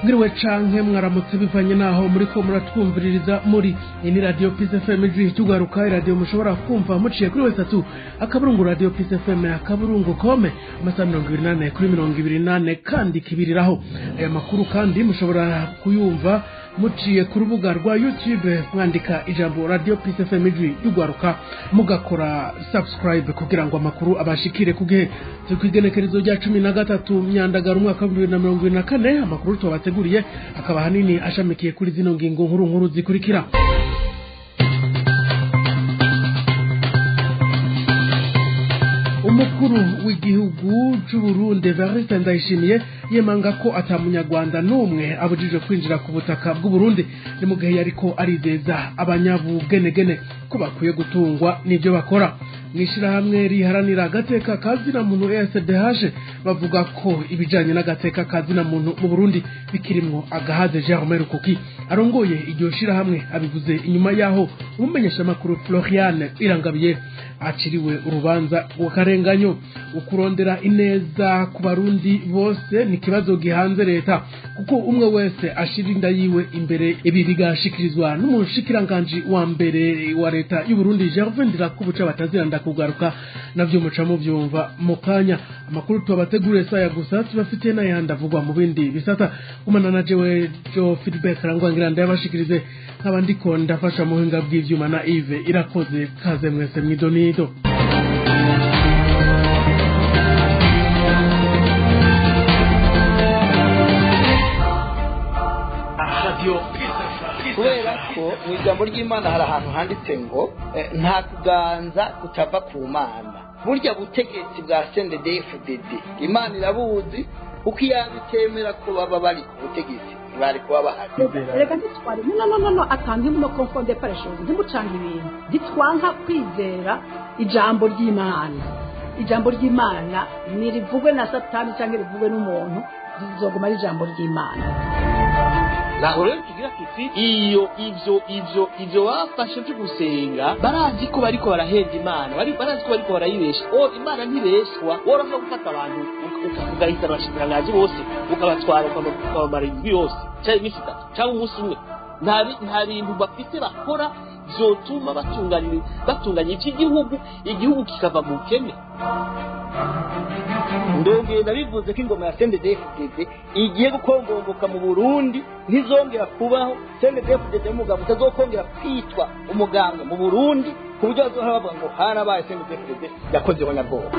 Mwiriwe canke mwaramutse bivanye naho muriko muratwumviririza. Muri iyi ni Radio Peace FM, ijwi ry'urwaruka, radio mushobora kumva muciye kuri w.radiopeacefm.com, amasaha 24/24 kandi kibiriraho. Aya makuru kandi mushobora kuyumva muciye ku rubuga rwa YouTube, mwandika ijambo Radio Peace FM, ijwi ry'urwaruka, mugakora subscribe kugira ngo amakuru abashikire ku gihe. Turi kw'igenekerezo rya 13 Myandagaro, umwaka wa 2024. Amakuru tubateguriye akaba ahanini ashamikiye kuri zino ngingo nkuru nkuru zikurikira: Umukuru w'igihugu c'Uburundi Evariste Ndayishimiye yemanga ko ata munyarwanda n'umwe abujijwe kwinjira ku butaka bw'Uburundi. Ni mu gihe yariko arizeza abanyabugenegene ko bakwiye gutungwa n'ivyo bakora. Mw'ishirahamwe riharanira agateka ka zina muntu ESDH bavuga ko ibijanye n'agateka ka zina muntu mu Burundi bikirimwo agahaze. Germain Rukuki arongoye iryo shirahamwe abivuze inyuma yaho umumenyeshamakuru Florian Irangabiye aciriwe urubanza rw'akarenganyo. Ukurondera ineza ku Barundi bose ni ikibazo gihanze leta, kuko umwe wese ashira inda yiwe imbere. Ibi bigashikirizwa n'umushikiranganji wa mbere wa leta y'Uburundi, Gervais Ndirakobuca bataziranda kugaruka navyo muca muvyumva mu kanya. Amakuru tubateguriye saya gusa, tubafitiye n'ayandi avugwa mu bindi bisata. Kumana na jewe Jo Feedback Rangwangira, ndayabashikirize, nkaba ndiko ndafasha mu buhinga bw'ivyuma na Yves Irakoze. Kaze mwese mwidonido. Kubera ko mu ijambo ry'Imana hari ahantu handitse ngo nta kuganza kutava ku Mana. Burya butegetsi bwa CNDD-FDD Imana irabuzi, kuko iyaba itemera ko baba bari ku butegetsi ntibari kuba bahari. Reka ntitware, no, no, no, no, atanga ne confondez pas les choses, ntimucange ibintu. Ntitwanka kwizera ijambo ry'Imana. Ijambo ry'Imana ntirivugwe na Satani cyangwa rivugwe n'umuntu, rizoguma ari ijambo ry'Imana. Naho rero tugira tuti iyo ivyo bafashe vyo gusenga, barazi ko bariko barahenda Imana, barazi ko bariko barayibesha. O Imana ntibeshwa. Worashobora gufata abantu ugahitana abashikiranganji bose, ukabatwara, ukabamara indwi yose canke iminsi 3 canke umunsi umwe. Nta bintu bafite bakora vyotuma batunganya ivy'igihugu, igihugu kikava mu bukene. Ndongeye ndabivuze ko ingoma ya CNDD-FDD igiye gukongomboka mu Burundi, ntizongera kubaho. CNDD-FDD n'umugambwe utazokongera kwitwa umugambwe mu Burundi, ku buryo bazohora bavuga ngo harabaye CNDD-FDD yakoze ihonyabwoba.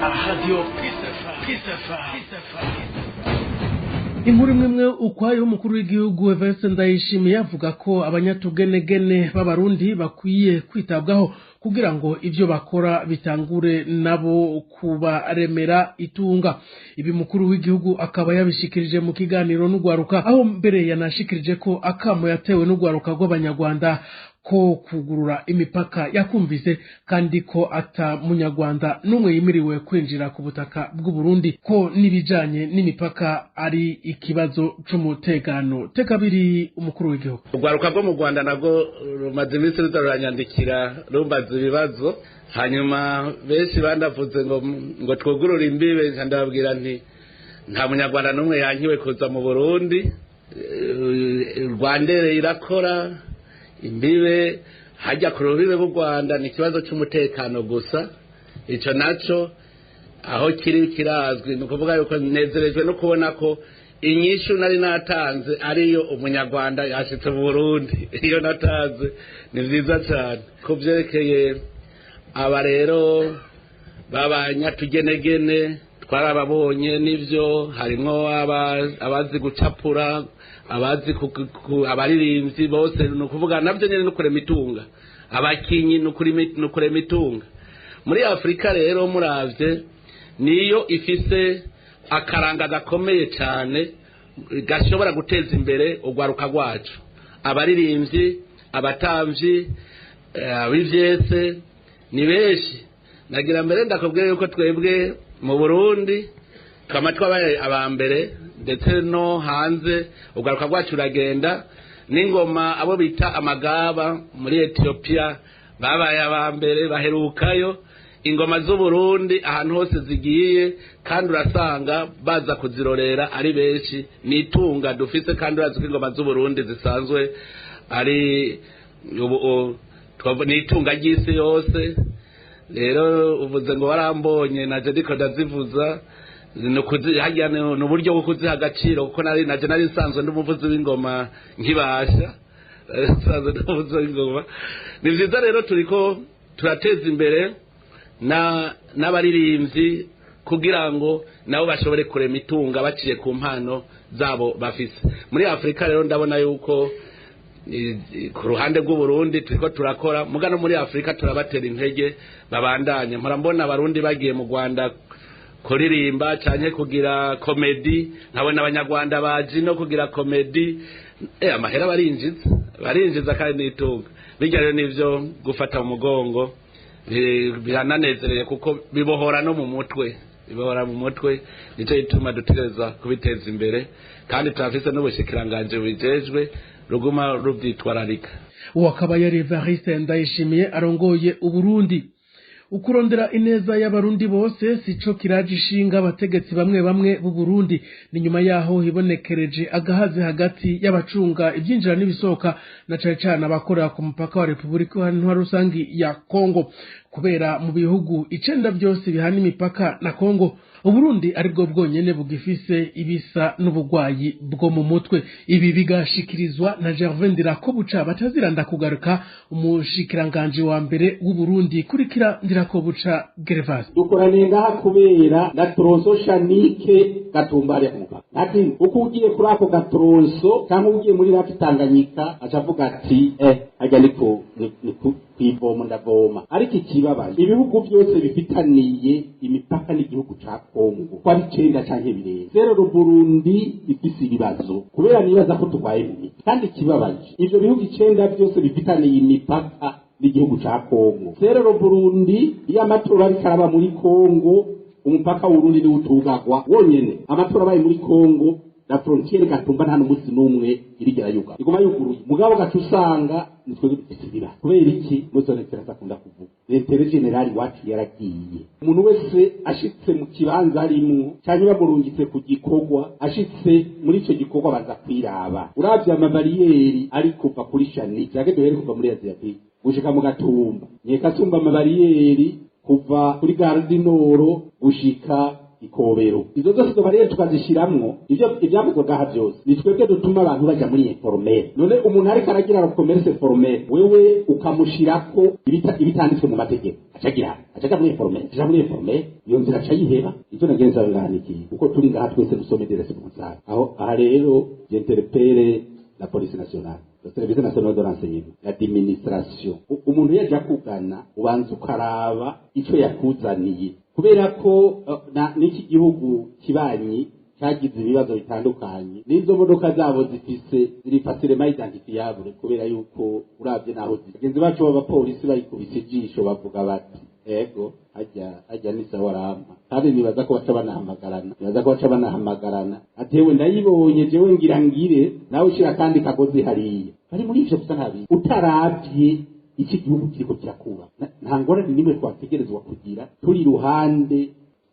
Radio Peace FM. Inkuru imwe imwe ukwayo. Umukuru w'igihugu Evariste Ndayishimiye avuga ko abanyatugenegene b'Abarundi bakwiye kwitabwaho kugira ngo ivyo bakora bitangure nabo kubaremera itunga. Ibi mukuru w'igihugu akaba yabishikirije mu kiganiro n'urwaruka, aho mbere yanashikirije ko akamo yatewe n'urwaruka rw'Abanyarwanda ko kugurura imipaka yakumvise, kandi ko ata munyarwanda n'umwe yimiriwe kwinjira ku butaka bw'Uburundi, ko n'ibijanye n'imipaka ari ikibazo c'umutekano. Tekabiri umukuru w'igihugu. Urwaruka rwo mu Rwanda nabwo rumaze iminsi ruza ruranyandikira, rumbaza ibibazo. Hanyuma benshi bandavuze ngo twugurure imbibe, ndababwira nti nta munyarwanda n'umwe yankiwe kuza mu Burundi. Rwandere irakora imbibe hajya ku rubibe rw'u Rwanda, ni ikibazo cy'umutekano gusa. Icyo naco aho kiri kirazwi. Ni ukuvuga yuko nezerejwe no kubona ko inyishu nari natanze ariyo, umunyarwanda yashitse mu Burundi. Iyo natanze ni vyiza cyane. Ku vyerekeye aba rero b'abanyatugenegene, twarababonye n'ivyo, harimwo abazi gucapura, abazi abaririmbyi bose. Ni ukuvuga nabyo nyene no kurema itunga, abakinyi no kurema itunga muri Afurika. Rero muravye niyo ifise akaranga gakomeye cyane gashobora guteza imbere urwaruka rwacu: abaririmbyi, abatamvyi, abivyese ni benshi. Nagira mbere ndakubwira yuko twebwe mu Burundi twama twabaye aba mbere, ndetse no hanze urwaruka rwacu ruragenda n'ingoma. Abo bita amagaba muri Ethiopia babaye aba mbere baherukayo. Ingoma z'Uburundi ahantu hose zigiye, kandi urasanga baza kuzirorera ari benshi. Ni itunga dufise, kandi urazi ko ingoma z'Uburundi zisanzwe ari ni itunga ry'isi yose. Rero uvuze ngo warambonye naje ndiko ndazivuza, harya ni uburyo bwo kuziha agaciro, kuko nari naje nari nsanzwe ndi umuvuzi w'ingoma nkibasha, nsanzwe ndi umuvuzi w'ingoma. Ni vyiza rero, turiko turateza imbere n'abaririmbyi kugira ngo nabo bashobore kurema itunga baciye ku mpano zabo bafise muri Afurika. Rero ndabona yuko ku ruhande rw'Uburundi turiko turakora, muga no muri Afurika turabatera intege babandanye. Mpora mbona Abarundi bagiye mu Rwanda kuririmba canke kugira comédie, nkabona Abanyarwanda baje no kugira comédie. Amahera barinjiza, barinjiza kandi n'itunga. Bijya rero nivyo gufata mu mugongo, birananezereye kuko bibohora no mu mutwe, bibohora mu mutwe. Nicyo gituma dutegereza kubiteza imbere, kandi turafise n'ubushikiranganji bubijejwe ruguma ruvyitwararika. Uwo akaba yari Evariste Ndayishimiye arongoye Uburundi. Ukurondera ineza y'Abarundi bose sico kiraje ishinga abategetsi bamwe bamwe b'u Burundi. Ni nyuma yaho hibonekereje agahaze hagati y'abacunga ibyinjira n'ibisohoka, na cane cane abakorera ku mupaka wa Repubulika Iharanira Rusangi ya Kongo, kubera mu bihugu 9 byose bihana imipaka na Kongo, Uburundi aribwo bwonyene bugifise ibisa n'ubugwayi bwo mu mutwe. Ibi bigashikirizwa na Gervais Ndirakobuca bataziranda kugaruka, umushikiranganji wa mbere w'u Burundi. Kurikira Ndirakobuca Gervas. Dukoraniye ngaha kubera la tronçon Shanike Gatumba hariya ku mupaka. Ati uko ugiye kuri ako gatronçon cyangwa ugiye muri lac Tanganyika, aca avuga ati hajya ni ku ni ku kwivoma ndavoma. Ariko ikibabaje, ibihugu byose bifitaniye imipaka n'igihugu ca Kongo ko ari 9 canke birenze, rero Burundi ifise ibibazo kubera nibaza ko turwaye mu miti. Kandi ikibabaje, ivyo bihugu 9 byose bifitaniye imipaka n'igihugu ca Kongo, rero Burundi iyo amatora ariko araba muri Kongo, umupaka w'Urundi niwo utugagwa wonyene. Amatora abaye muri Kongo, la frontière Gatumba nta n'umunsi n'umwe irigera yuga, iguma yuguruye. Mugabo gaca usanga ni twebwe dufise ibibazo. Kubera iki? Muzone akunda kuvuga l'intérêt général iwacu yaragiye. Umuntu wese ashitse mu kibanza arimwo canke bamurungitse ku gikorwa, ashitse muri ico gikorwa baza kwiraba. Uravye amabariyeri ari kuva kuri Shani canke duhere kuva muri Asiatique gushika mu Gatumba, nkeka sumba amabariyeri kuva kuri Gare du Nord gushika Ikobero, izo zose izo bariyeri tukazishiramwo. Ivyo ivyavuzwe ngaha byose ni twebwe dutuma abantu baja muri informel. None umuntu ariko aragira commerce formel, wewe ukamushirako ibitanditswe mu mategeko, acagira acaja muri informel, acaja muri informel, iyo nzira aca yiheba. Ivyo nagenza ngaha niki kuko turi ngaha twese dusome des responsables aho. Aha rero j'interpelle la police nationale, le service national de renseignement, l'administration. Umuntu yaja kugana, ubanza ukaraba ico yakuzaniye, kubera ko n'iki gihugu kibanyi cyagize ibibazo bitandukanye, n'izo modoka zabo zifise ziri facilement identifiable, kubera yuko uravye naho ziri, bagenzi bacu b'abapolisi bayikubise ijisho bavuga bati ego hajya hajya ni sawa rampa. Kandi nibaza ko baca banahamagarana, nibaza ko baca banahamagarana atewe ndayibonye jewe ngira ngire nawe ushira kandi kagozi hariya. Bari muri ivyo gusa, ntabizi. Utaravye iki gihugu kiriko kirakuba, nta ngorane nimwe twategerezwa kugira turi iruhande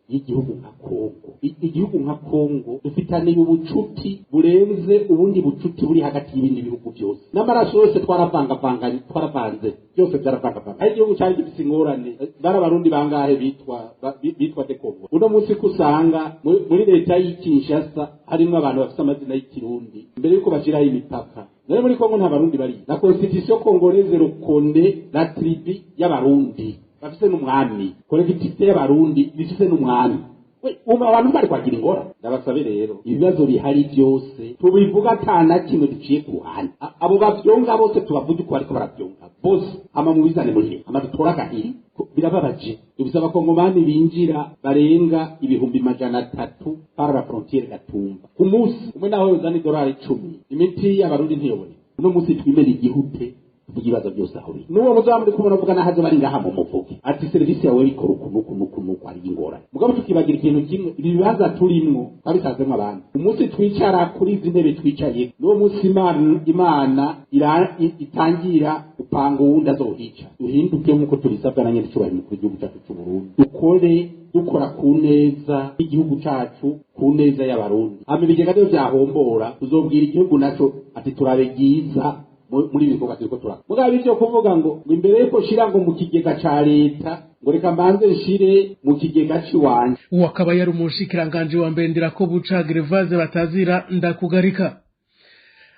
y'igihugu nka Kongo. Igihugu nka Kongo dufitaniye ubucuti burenze ubundi bucuti buri hagati y'ibindi bihugu byose, n'amaraso yose twaravangavanganye, twaravanze, byose byaravangavanga. Aho igihugu cyari gifise ingorane, bari Abarundi bangahe bitwa bitwa de Kongo? Uno munsi ko usanga muri leta y'i Kinshasa harimwo abantu bafise amazina y'Ikirundi mbere yuko bashiraho imipaka. None muri Kongo nta Barundi bari? La constitution congolaise reconnaît la tribu y'Abarundi, bafise n'umwami, collectivité y'Abarundi bifise n'umwami. We, ubu abantu bari kwagira ingora. Ndabasabe rero, ibibazo bihari byose tubivuga ata na kimwe duciye ku ruhande. Abo bavyonga bose tubavuge uko bariko baravyonga bose, hama mubizane muri hama dutore agahiri. Birababaje, dufise Abakongomani binjira barenga 300,000 par la frontière Gatumba ku munsi umwe. Naho yozana idolari 10, imiti y'Abarundi ntiyoboneka. Uno munsi twimena igihute. Tuvuge ibibazo byose aho biri. N'uwo muzaba muri kumwe muvugana hazo bari ngaha mu muvuge ati serivisi yawe ikora uku n'uku n'uku n'uku, ari ingorane. Mugabo tukibagira ikintu kimwe, ibi bibanza turimwo twabisanzemwo abandi. Umunsi twicara kuri izi ntebe twicaye, n'uwo munsi Imana itangira upanga uwundi azohica. Duhinduke nk'uko tubisabwa na nyenicubahiro umukuru w'igihugu cyacu c'u Burundi, dukore dukora ku neza y'igihugu cacu, ku neza y'Abarundi. Hama ibigega rero vyahombora, tuzobwira igihugu naco ati turabe ryiza muri ibi bikorwa turiko turakora. Mugabo ivyo kuvuga ngo imbere yuko nshira ngo mu kigega ca leta, ngo reka mbanze nshire mu kigega c'iwanje. Uwo akaba yari umushikiranganji wa mbere Ndirakobuca Gervase batazira Ndakugarika.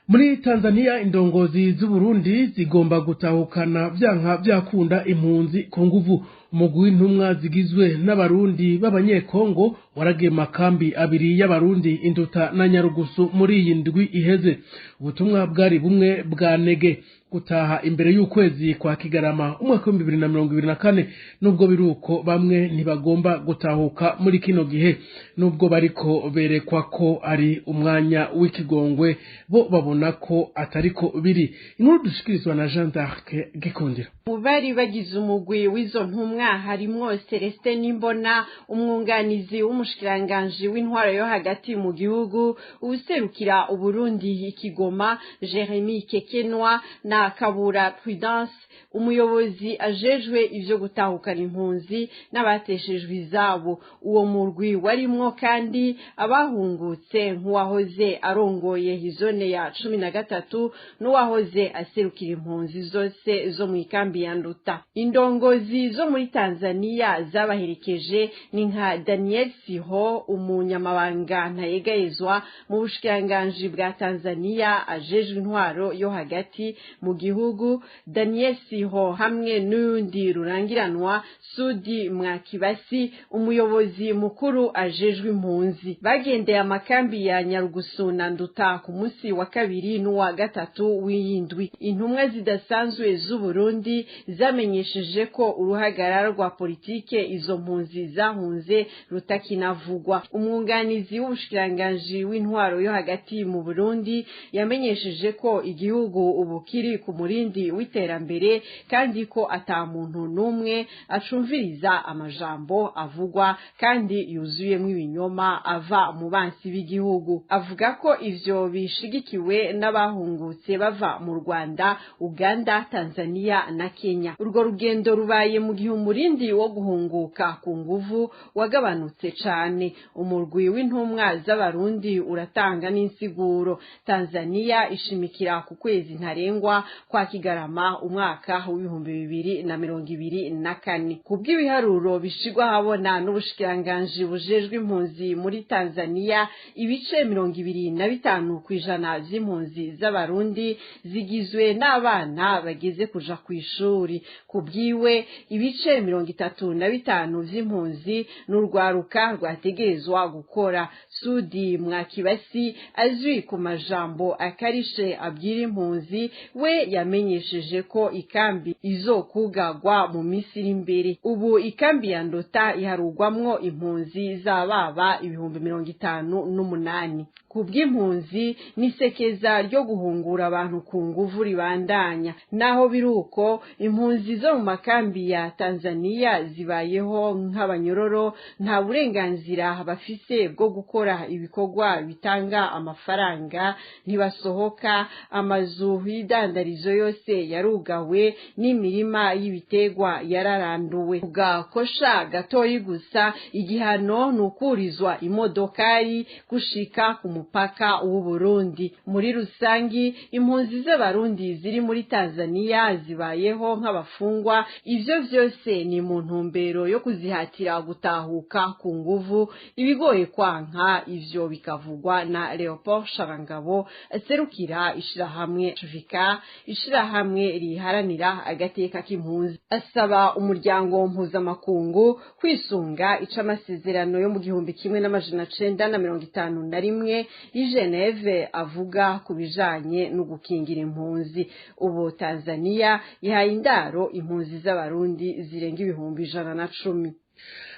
Muri Tanzania, indongozi z'Uburundi zigomba gutahukana vyanka vyakunda impunzi ku nguvu. Umugwi w'intumwa zigizwe n'Abarundi b'Abanyekongo waragiye mu makambi abiri y'Abarundi, Induta na Nyarugusu, muri iyi ndwi iheze. Ubutumwa bwari bumwe bwa nege gutaha imbere y'ukwezi kwa Kigarama umwaka w'2024. Nubwo biri uko, bamwe ntibagomba gutahuka muri kino gihe, nubwo bariko berekwa ko ari umwanya w'ikigongwe, bo babona ko atariko biri. Inkuru dushikirizwa na Jean d'Arc Gikundiro. Mu bari bagize umugwi w'izo ntumwa harimwo Celestin Nimbona, umwunganizi w'umushikiranganji w'intwaro yo hagati mu gihugu, uwuserukira Uburundi i Kigoma Jeremy Kekenwa, na Kabura Prudence, umuyobozi ajejwe ivyo gutahukana impunzi n'abateshejwe izabo. Uwo murwi warimwo kandi abahungutse nk'uwahoze arongoye izone ya 13 n'uwahoze aserukira impunzi zose zo mu ikambi ya Nduta. Indongozi zo muri Tanzania zabaherekeje ni nka Daniel Siho, umunyamabanga ntayegayezwa mu bushikiranganji bwa Tanzania ajejwe intwaro yo hagati mu gihugu, Daniel Siho hamwe n'undi rurangiranwa Sudi Mwakibasi, umuyobozi mukuru ajejwe impunzi. Bagendeye amakambi ya Nyarugusu na Nduta ku munsi wa kabiri n'uwa gatatu w'iyindwi. Intumwa zidasanzwe z'u Burundi zamenyesheje ko uruhagarara rwa politike izo mpunzi zahunze rutakinavugwa. Umwunganizi w'ubushikiranganji w'intwaro yo hagati mu Burundi yamenyesheje ko igihugu ubu kiri ku murindi w'iterambere, kandi ko ata muntu n'umwe acumviriza amajambo avugwa kandi yuzuyemwo ibinyoma ava mu bansi b'igihugu. Avuga ko ivyo bishigikiwe n'abahungutse bava mu Rwanda, Uganda, Tanzania na Kenya. Urwo rugendo rubaye mu gihe umurindi wo guhunguka ku nguvu wagabanutse cane. Umurwi w'intumwa z'Abarundi uratanga n'insiguro. Tanzania ishimikira ku kwezi ntarengwa kwa Kigarama umwaka w'2024. Kubw'ibiharuro bishigwa habona n'ubushikiranganji bujejwe impunzi muri Tanzania, ibice 25% vy'impunzi z'Abarundi zigizwe n'abana bageze kuja kw'ishuri. Kubwiwe, ibice 35 vy'impunzi n'urwaruka rwategerezwa gukora. Sudi Mwakibasi, azwi ku majambo akarishe abwira impunzi, we yamenyesheje ko ikambi izokugagwa mu minsi iri imbere. Ubu ikambi ya Ndota iharugwamwo impunzi z'ababa 58,000. Kubw'impunzi, n'isekeza ryo guhungura abantu ku nguvu ribandanya. Naho biruko, impunzi zo mu makambi ya Tanzania zibayeho nk'abanyororo, nta burenganzira bafise bwo gukora ibikorwa bitanga amafaranga, ntibasohoka, amazu y'idandarizo yose yarugawe n'imirima y'ibitegwa yararanduwe. Bwakosha gatoyi gusa, igihano ni ukurizwa imodokari gushika ku mupaka w'u Burundi. Muri rusangi, impunzi z'Abarundi ziri muri Tanzania zibayeho nk'abafungwa. Ivyo vyose ni mu ntumbero yo kuzihatira gutahuka ku nguvu, ibigoye kwanka. Ivyo bikavugwa na Leopold Sharangabo, aserukira ishirahamwe Vika, ishirahamwe riharanira agateka k'impunzi. Asaba umuryango mpuzamakungu kwisunga ico amasezerano yo mu 1951 i Geneve avuga ku bijanye no gukingira impunzi. Ubu Tanzania ihaye indaro impunzi z'Abarundi zirenga 110,000.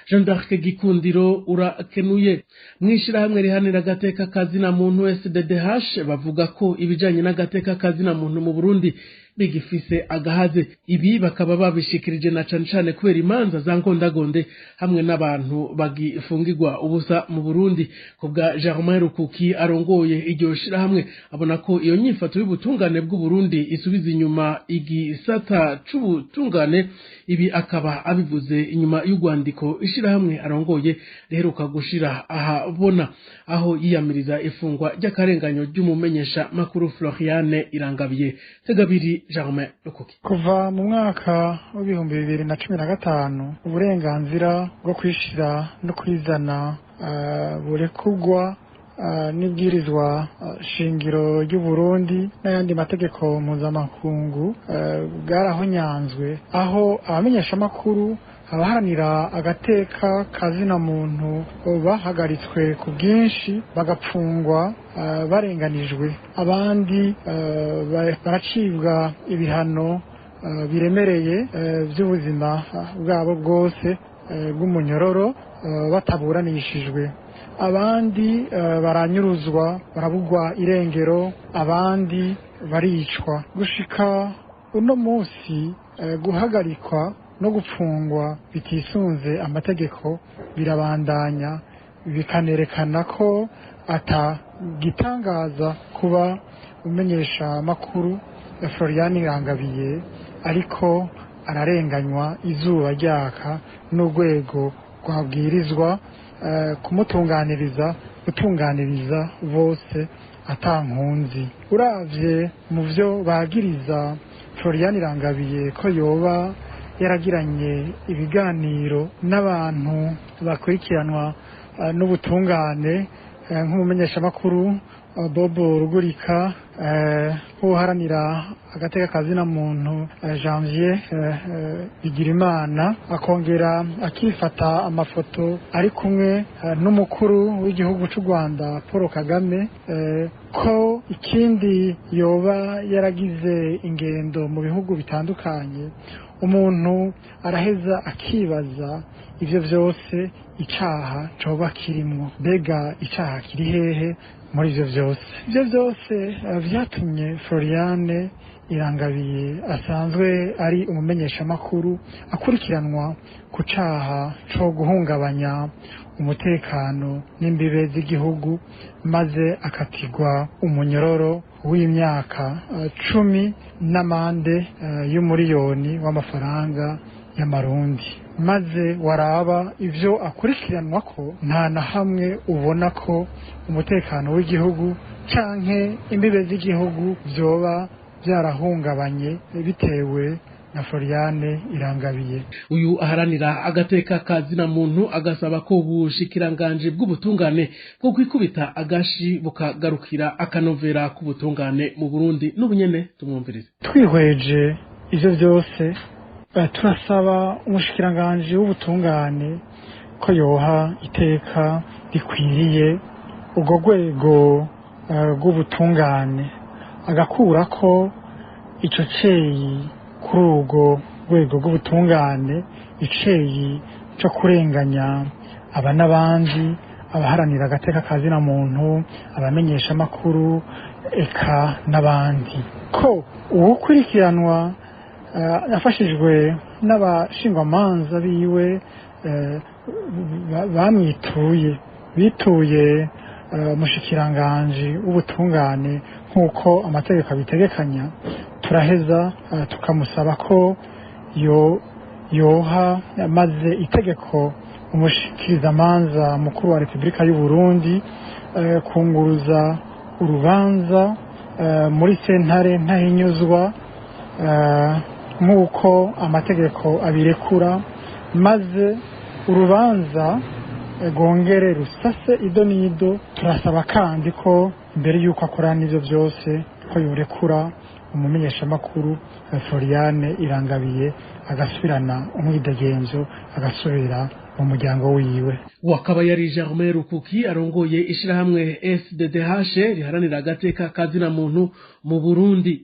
Jean d'Arc Gikundiro, urakenuye. Mwishirahamwe rihanira agateka kazina muntu SDDH bavuga ko ibijanye n'agateka kazina muntu mu Burundi bigifise agahaze. Ibi bakaba babishikirije na cane cane kubera imanza za ngondagonde hamwe n'abantu bagifungirwa ubusa mu Burundi. Kubwa Germain Rukuki arongoye iryo shirahamwe, abona ko iyo nyifato y'ubutungane bw'u Burundi isubiza inyuma igisata c'ubutungane. Ibi akaba abivuze inyuma y'urwandiko ishirahamwe arongoye riheruka gushira ahabona, aho yiyamiriza ifungwa ry'akarenganyo ry'umumenyesha makuru Floriane Irangabiye. Tegabiri Germain Rukuki. Kuva mu mwaka w'2015 uburenganzira bwo kwishira no kwizana burekugwa n'ibwirizwa shingiro ry'u Burundi n'ayandi mategeko mpuzamakungu bwarahonyanzwe, aho abamenyeshamakuru, abaharanira agateka kazina muntu bahagaritswe ku bwinshi, bagapfungwa barenganijwe, abandi baracibwa ibihano biremereye by'ubuzima bwabo bwose bw'umunyororo bataburanishijwe, abandi baranyuruzwa, barabugwa irengero, abandi baricwa. Gushika uno munsi guhagarikwa no gupfungwa bitisunze amategeko birabandanya, bikanerekana ko atagitangaza kuba umenyesha makuru Florian Irangabiye ariko ararenganywa izuba ryaka n'urwego rwabwirizwa kumutunganiriza, gutunganiriza bose atankunzi. Uravye mu vyo bagiriza Florian Irangabiye ko yoba yaragiranye ibiganiro n'abantu bakurikiranwa n'ubutungane nk'umumenyeshamakuru Bobo Rugurika, uharanira agateka kazina muntu Janvier Bigirimana, akongera akifata amafoto ari kumwe n'umukuru w'igihugu cy'u Rwanda Paul Kagame, ko ikindi yoba yaragize ingendo mu bihugu bitandukanye, umuntu araheza akibaza ivyo vyose icaha coba kirimwo. Mbega icaha kiri hehe muri ivyo vyose? Ivyo vyose vyatumye Floriane Irangabiye asanzwe ari umumenyeshamakuru akurikiranwa ku caha co guhungabanya umutekano n'imbibe z'igihugu, maze akatigwa umunyororo w'imyaka 10 n'amande y'umuriyoni w'amafaranga y'amarundi. Maze waraba ivyo akurikiranwa ko nta na hamwe ubona ko umutekano w'igihugu canke imbibe z'igihugu vyoba byarahungabanye bitewe na Floriane Irangabiye. Uyu aharanira agateka kazina muntu agasaba ko ubushikiranganje bw'ubutungane bwo kwikubita agashi bukagarukira akanovera k'ubutungane mu Burundi. N'ubunyene tumwumvirize. Twihweje ivyo vyose, turasaba umushikiranganje w'ubutungane ko yoha iteka rikwiriye urwo rwego rw'ubutungane, agakura ko ico ceyi kuri urwo rwego rw'ubutungane, iceyi co kurenganya aba n'abandi, abaharanira agateka kazina muntu, abamenyesha amakuru eka n'abandi, ko uwukurikiranwa yafashijwe n'abashingwamanza biwe bamwituye, bituye umushikiranganji w'ubutungane nk'uko amategeko abitegekanya, turaheza tukamusaba ko yoha maze itegeko umushikirizamanza mukuru wa Repubulika y'u Burundi kunguruza urubanza muri sentare ntahinyuzwa nk'uko amategeko abirekura, maze urubanza rwongere rusase ido n'ido. Turasaba kandi ko mbere y'uko akora n'ivyo byose ko yorekura umumenyeshamakuru Floriane Irangabiye, agasubirana umwidegenzo, agasubira mu muryango wiwe. Wakaba yari Germain Rukuki arongoye ishirahamwe SDDH riharanira agateka kazina muntu mu Burundi.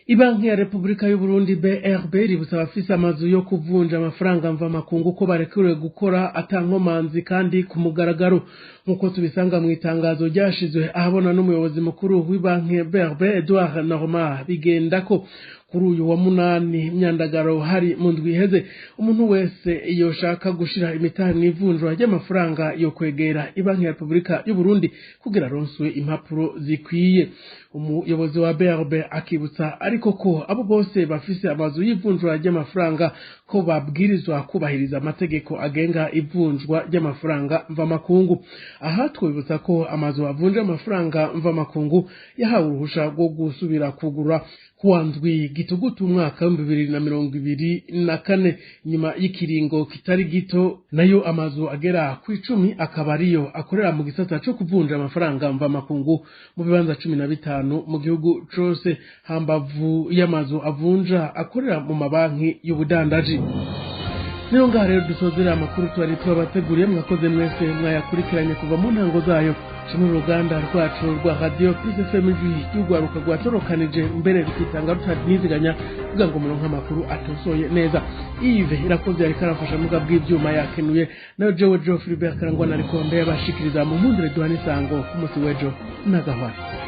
Ibanki ya Republika y'u Burundi BRB ributsa abafise amazu yo kuvunja amafaranga mvamakungu ko barekuriwe gukora atankomanzi kandi ku mugaragaro, nk'uko tubisanga mu itangazo ryashizwe ahabona n'umuyobozi mukuru w'ibanki BRB Edouard Norma. Bigenda ko kuri uyu wa 8 Myandagaro hari mu ndwi iheze, umuntu wese yoshaka gushira imitahe mw'ivunjwa ry'amafaranga yo kwegera Ibanki ya Republika y'u Burundi kugira aronswe impapuro zikwiye. Umuyobozi wa BRB akibutsa ariko ko abo bose bafise amazu y'ivunjwa ry'amafaranga ko babwirizwa kubahiriza amategeko agenga ivunjwa ry'amafaranga mvamakungu. Aha twibutsa ko amazu avunja amafaranga mvamakungu yahawe uruhusha rwo gusubira kugura kuwa 7 Gitugutu umwaka 2024 nyuma y'ikiringo kitari gito, nayo amazu agera ku 10 akaba ariyo akorera mu gisata co kuvunja amafaranga mvamakungu mu bibanza 15 mu gihugu cose, hambavu y'amazu avunja akorera mu mabanki y'ubudandaji. Niyo ngaha rero dusozera amakuru twari twabateguriye. Mwakoze mwese mwayakurikiranye kuva mu ntango zayo. Shimwe uruganda rwacu rwa Radio Peace FM ijwi ry'urwaruka rwatorokanije mbere rukitanga rutaniziganya kugira ngo muronke amakuru atosoye neza. Yves Irakoze yariko arafasha muga bw'ivyuma yakenuye, nayo jewe Geoffrey Berkarangwa nariko ndayabashikiriza. Mu mpundire duhana isango ku musi w'ejo n'agahwana.